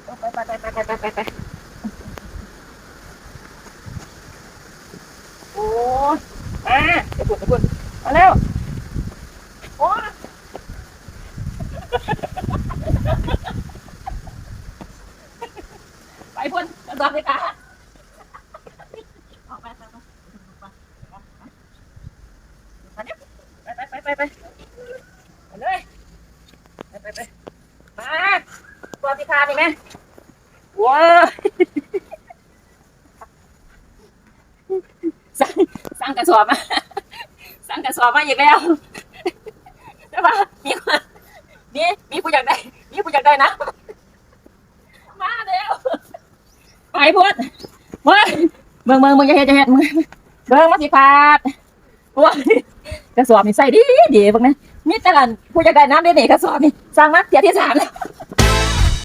ໄປ ໄປ ໄປ ໂອ້ຍ ມາ ໄປພຸ້ນ ໄປພຸ້ນ ມາແລ້ວ ໂອ້ຍ ໄປພຸ້ນ ກະສອບເດກາ ອອກໄປ ໄປ ໄປ ໄປ ໄປ ໄປ ໄປ ໄປ ໄປເລີຍ ໄປ ໄປ ໄປ ມາ ກະສອບເດການີ້ແມ່ ໂອ້ຍ ສັ່ງ ສັ່ງກະສອບມາ ສັ່ງກະສອບມາອີກແລ້ວ ແຕ່ວ່າມີ ມີ ມີຜູ້ຢາກໄດ້ ມີຜູ້ຢາກໄດ້ນຳ ມາແລ້ວ ໄປພຸ້ນ ເບິ່ງ ເບິ່ງ ເບິ່ງ ຢ່າເຮັດ ຢ່າເຮັດ ເບິ່ງ ເບິ່ງ ມັນຊິຂາດ ໂອ້ຍ ກະສອບນີ້ໃຊ້ດີດີ ເບິ່ງແດ່ ມີແຕ່ອັນຜູ້ຢາກໄດ້ນຳເດ້ນີ້ ກະສອບນີ້ ສັ່ງມາເທື່ອທີສາມແລ້ວ